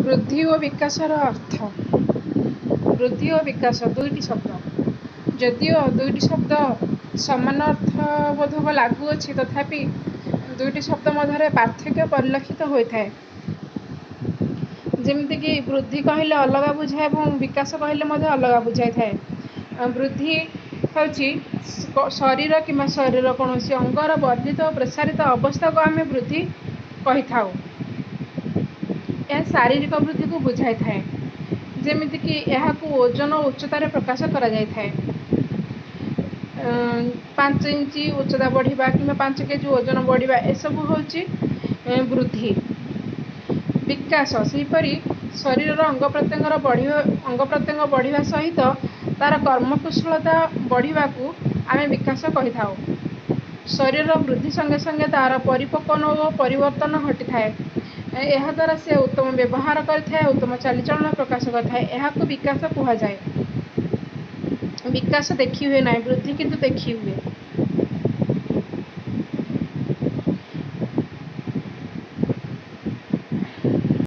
ବୃଦ୍ଧି ଓ ବିକାଶର ଅର୍ଥ। ବୃଦ୍ଧି ଓ ବିକାଶ ଦୁଇଟି ଶବ୍ଦ। ଯଦିଓ ଦୁଇଟି ଶବ୍ଦ ସମାନ ଅର୍ଥବୋଧକ ଲାଗୁଅଛି, ତଥାପି ଦୁଇଟି ଶବ୍ଦ ମଧ୍ୟରେ ପାର୍ଥକ୍ୟ ପରିଲକ୍ଷିତ ହୋଇଥାଏ। ଯେମିତିକି ବୃଦ୍ଧି କହିଲେ ଅଲଗା ବୁଝାଏ ଏବଂ ବିକାଶ କହିଲେ ମଧ୍ୟ ଅଲଗା ବୁଝାଇଥାଏ। ବୃଦ୍ଧି ହେଉଛି ଶରୀର କିମ୍ବା ଶରୀରର କୌଣସି ଅଙ୍ଗର ବର୍ଦ୍ଧିତ ଓ ପ୍ରସାରିତ ଅବସ୍ଥାକୁ ଆମେ ବୃଦ୍ଧି କହିଥାଉ। ଏହା ଶାରୀରିକ ବୃଦ୍ଧିକୁ ବୁଝାଇଥାଏ। ଯେମିତିକି ଏହାକୁ ଓଜନ ଓ ଉଚ୍ଚତାରେ ପ୍ରକାଶ କରାଯାଇଥାଏ। 5 ଇଞ୍ଚ ଉଚ୍ଚତା ବଢ଼ିବା କିମ୍ବା 5 କେଜି ଓଜନ ବଢ଼ିବା, ଏସବୁ ହେଉଛି ବୃଦ୍ଧି। ବିକାଶ ସେହିପରି ଶରୀରର ଅଙ୍ଗ ପ୍ରତ୍ୟଙ୍ଗର ବଢ଼ିବା, ଅଙ୍ଗ ପ୍ରତ୍ୟଙ୍ଗ ବଢ଼ିବା ସହିତ ତା'ର କର୍ମକୁଶଳତା ବଢ଼ିବାକୁ ଆମେ ବିକାଶ କହିଥାଉ। ଶରୀରର ବୃଦ୍ଧି ସଙ୍ଗେ ସଙ୍ଗେ ତା'ର ପରିପକ୍ୱନ ଓ ପରିବର୍ତ୍ତନ ଘଟିଥାଏ। ଏହାଦ୍ୱାରା ସେ ଉତ୍ତମ ବ୍ୟବହାର କରିଥାଏ, ଉତ୍ତମ ଚାଲିଚଳନ ପ୍ରକାଶ କରିଥାଏ। ଏହାକୁ ବିକାଶ କୁହାଯାଏ। ବିକାଶ ଦେଖି ହୁଏ ନାହିଁ, ବୃଦ୍ଧି କିନ୍ତୁ ଦେଖି ହୁଏ।